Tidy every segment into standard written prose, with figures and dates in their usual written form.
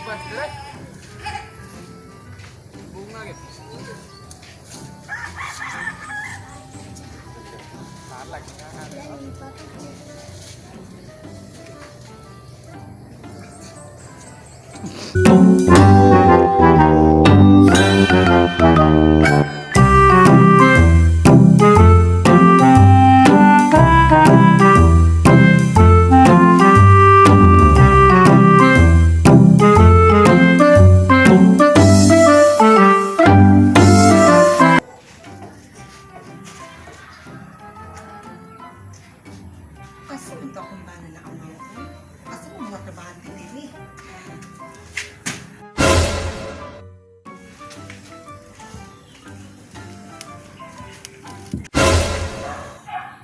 Uban dire. Bunga gyud. Talag nga. Asa man to akong bana na amaw ko? Asa mo mga trabahante din eh?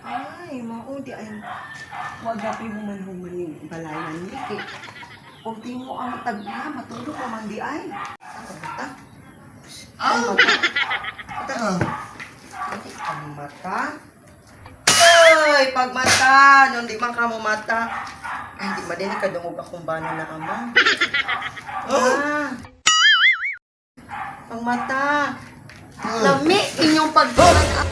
Ay, mao di ay wag gapay human-human yung balayan ni kay. Kung di mo ang tagna, matulog pa man di ay. Ang mata. Ang mata. Mata. Ang mata. Ay, pagmata! Nung di man ka mo mata. Ay, di ba din kadungog akong bana na ama? Ah. Pagmata. Lami inyong pagmata.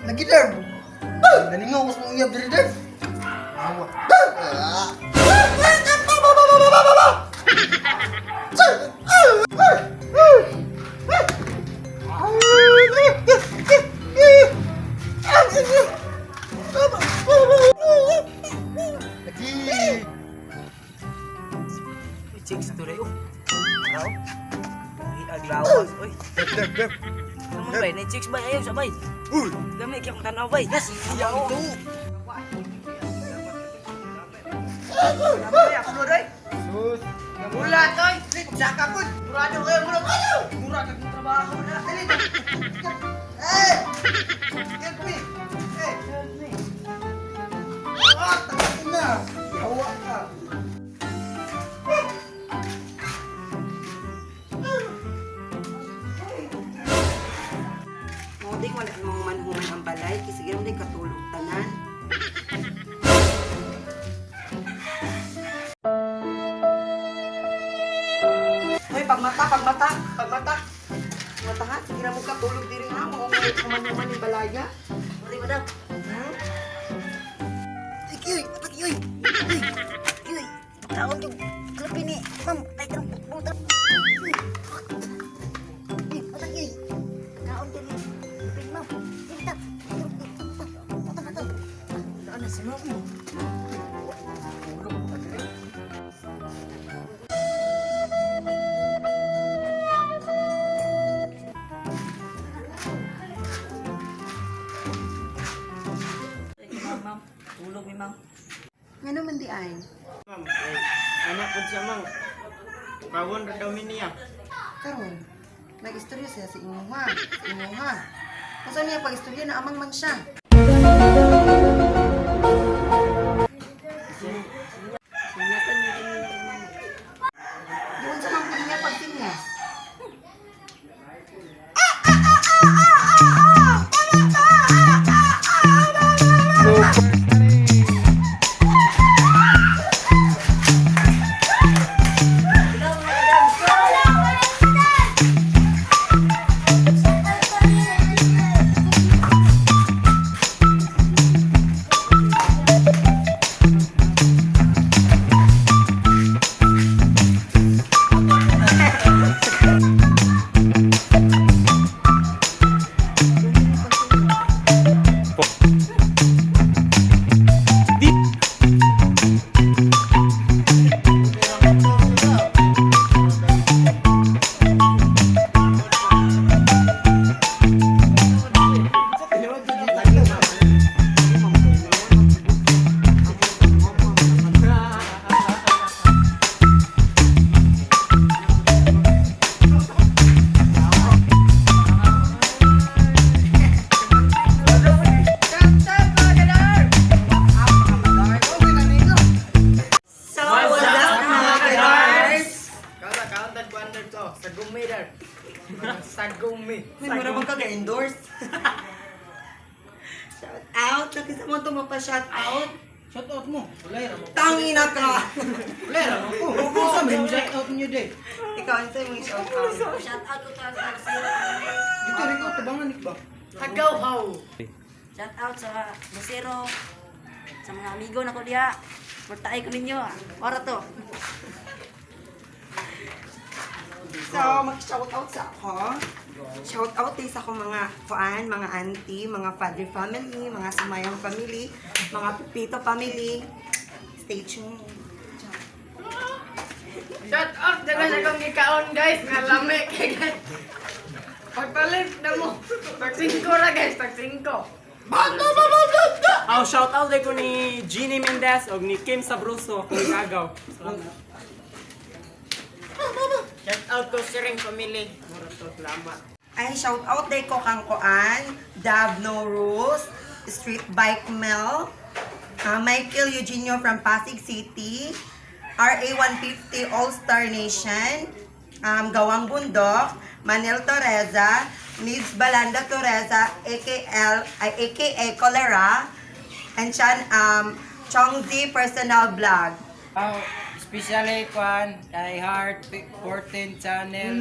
Lagi, Derb. Nalingaw ko sa mga iyab diri, Derb. Awa. Lagi. Chicks to rin. Tao. Aglawas. Uy. Derb, Derb, Derb. Ano ba? Nay chicks ba? Ayaw sabay. Uy. Dami kaya kong tanaw bay. Yes. Yang ito. Sus. Mula, toy! Saka po! Murado kayo, mura kayo! Mura kag trabaho na. Dali, dali! Eh! Help me! Eh! Help me! Ah, tangin na. Yawa ka. Mao wala mong manhuman ang balay, kasi sige mo katulog tanan. Hoy, pagmata, pagmata, pagmata. Mata ha, sige na mo katulog diri ha, mao mo human-human yung balaya. Mari madam. Hmm? Ay, patag yoy. Ay, yoy. Taon yung klapi ni. Ma'am, kay tarong putput. Ay, patag yoy. Kaon din ni. Klapin, ma'am. Dili ta. Patag patag. Kaan na si ma'am. Tulog ka diri. Ay, ma'am, ma'am. Tulog ni ma'am. Ngano man di ay? Ma'am, eh, anak pud siya, ma'am. Kawon ra daw mi niya. Karon, nag-istorya siya sa inyuha, sa inyuha. Unsa niya pag-istorya na amang man siya? Sinyasan niya din niya, ma'am. Di unsa man pud niya pagsinyas? ko. Sa gumi dar. Sa gumi. May mura bang kaga-endorse? Shout out! Nakisa mo ito mapa-shout out? Shout out mo. Wala ra mo. Tangina ka! Wala ra mo ko. Sa may shout out niyo de. Ikaw, ano sa'yo mong shout out? Shout out ko sa Lucero. Dito rin ko tabangan ik ba. Hagaw haw. Shout out sa Lucero. Sa mga amigo na ko diha. Murtaay ko ninyo. Ora to. So, mag-shout out sa ako. Shout out din sa akong mga kuan, mga auntie, mga father family, mga sumayang family, mga pipito family. Stay tuned. Shout out dala sa kong gikaon, guys, nga lami kay guys. Pagpalit na mo. Tag 5 ra, guys, tag 5. Aw, shout out ko ni Jeannie Mendez og ni Kim Sabroso kung agaw. Shout out ko Siring family. Mura to, salamat. Ay, shout out day ko kang kuan, Dab No Rules, Street Bike Mel, Michael Eugenio from Pasig City, RA 150 All Star Nation, Gawang Bundok, Manel Torreza, Mids Balanda Torreza, AKL, ay, AKA Cholera, and Chan, Chongzi Personal Blog. Oh, especially kwan kay Heart 14 Channel.